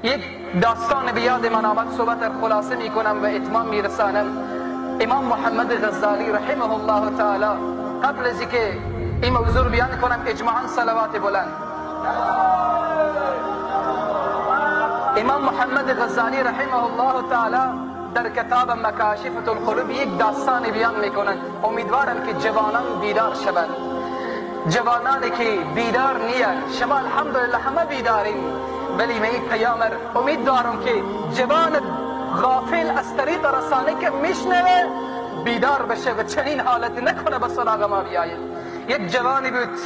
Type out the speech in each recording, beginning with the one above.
یک داستان به یاد من آمد، صحبت خلاصه میکنم و اتمام میرسانم. امام محمد غزالی رحمه الله تعالی، قبل از اینکه این موضوع رو بیان کنم اجماعا صلوات بلند. امام محمد غزالی رحمه الله تعالی در کتاب مکاشفة القلوب یک داستان بیان میکنند. امیدوارم که جوانان بیدار شوند، جوانانی که بیدار نیان. شما الحمدلله همه بیدارین، ولی من این پیامر امید دارم که جوان غافل از طریق رسانه که میشنوه بیدار بشه و چنین حالت نکنه به سراغ ما بیاید. یک جوانی بود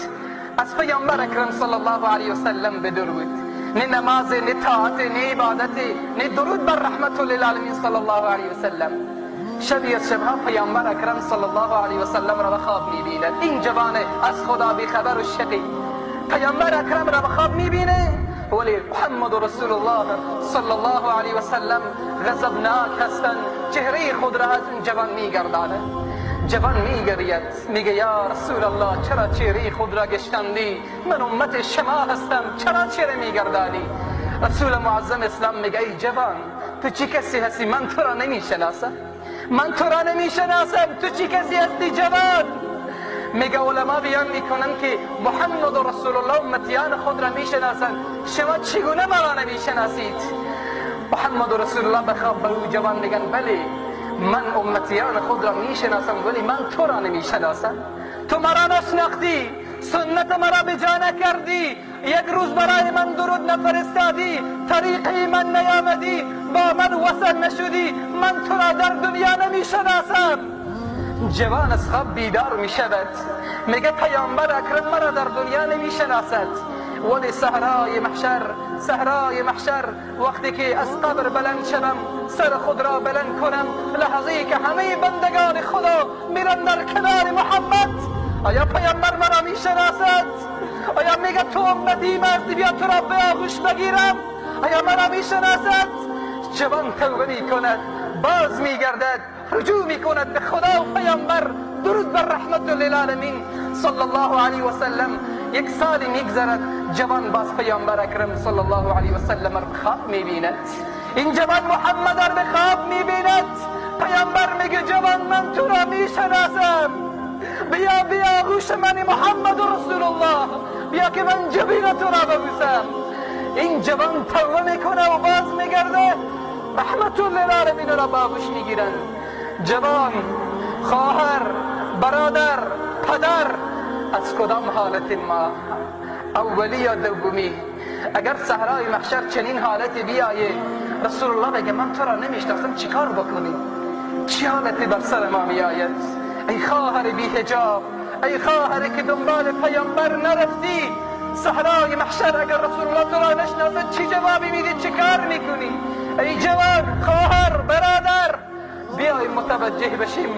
از پیامبر اکرم صلی الله علیه وسلم به دور بود، نه نماز، نه طاعت، نه عبادت، نه درود بر رحمت للعالمین صلی الله علیه وسلم. شبی از شبها پیامبر اکرم صلی الله علیه وسلم را به خواب میبیند. این جوان از خدا بیخبر و شقی پیامبر اکرم را به خواب میبینه، ولی محمد رسول الله صلی الله علیه وسلم غضبناک هستند، چهره خود را از این جوان میگردانه. جوان میگرید، میگه یا رسول الله چرا چهره خود را گشتندی؟ من امت شما هستم، چرا چهره میگردانی؟ رسول معظم اسلام میگه ای جوان، تو چی کسی هستی؟ من تو را نمیشناسم، من تو را نمیشناسم، تو چی کسی هستی جوان؟ میگه علما بیان میکنن که محمد رسول الله امتیان خود را میشناسند، شما چگونه مرا نمیشناسید؟ محمد رسول الله به خواب به او جوان میگن بله من امتیان خود را میشناسم، ولی من تو را نمیشناسم. تو مرا نشناختی، سنت مرا به جا نکردی، یک روز برای من درود نفرستادی، طریقی من نیامدی، با من وصل نشدی، من تو را در دنیا نمیشناسم. جوان از خواب بیدار میشود، میگه پیامبر اکرم مرا در دنیا نمیشناسد، ولی صحرای محشر، صحرای محشر وقتی که از قبر بلند شوم، سر خود را بلند کنم، لحظه که همه بندگان خدا میرن در کنار محمد، آیا پیامبر مرا میشناسد؟ آیا میگه تو امتی هستی، بیا تو را به آغوش بگیرم؟ آیا مرا میشناسد؟ جوان توبه میکند، باز میگردد، رجوع میکند به خدا و پیامبر، درود بر رحمت للعالمین صلی الله علیه وسلم. یک سالی میگذرد، جوان باز پیامبر اکرم صلی الله علیه وسلم را به خواب میبیند. این جوان محمد را به خواب میبیند. پیامبر میگه جوان من تو را میشناسم، بیا بیا آغوش من محمد رسول الله، بیا که من جبین تو را ببوسم. این جوان توبه میکنه و باز میگرده، رحمت للعالمین را به آغوش میگیرند. جوان، خواهر، برادر، پدر، از کدام حالت ما؟ اولی یا دومی؟ اگر صحرای محشر چنین حالتی بیایه، رسول الله بگه من تو را نمیشناسم، چیکار بکنی؟ چی حالتی بر سر ما میآید؟ ای خواهر بی حجاب، ای خواهر که دنبال پیامبر نرفتی، صحرای محشر اگر رسول الله تو را نشناسد چی جوابی میدی؟ چی کار میکنی؟ ای جوان، خواهر، برادر، بیایم متوجه بشیم،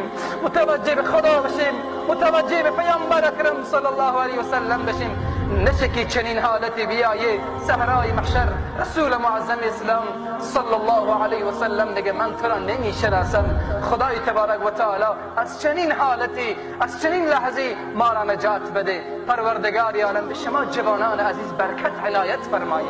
متوجه به خدا بشیم، متوجه به پیامبر اکرم صلی الله علیه وسلم بشیم. نشه که چنین حالتی بیایه صحرای محشر، رسول معظم اسلام صلی الله علیه وسلم میگه من تو را نمیشناسم. خدای تبارک و تعالی از چنین حالتی، از چنین لحظه ما را نجات بده. پروردگار عالم به شما جوانان عزیز برکت عنایت فرمایه.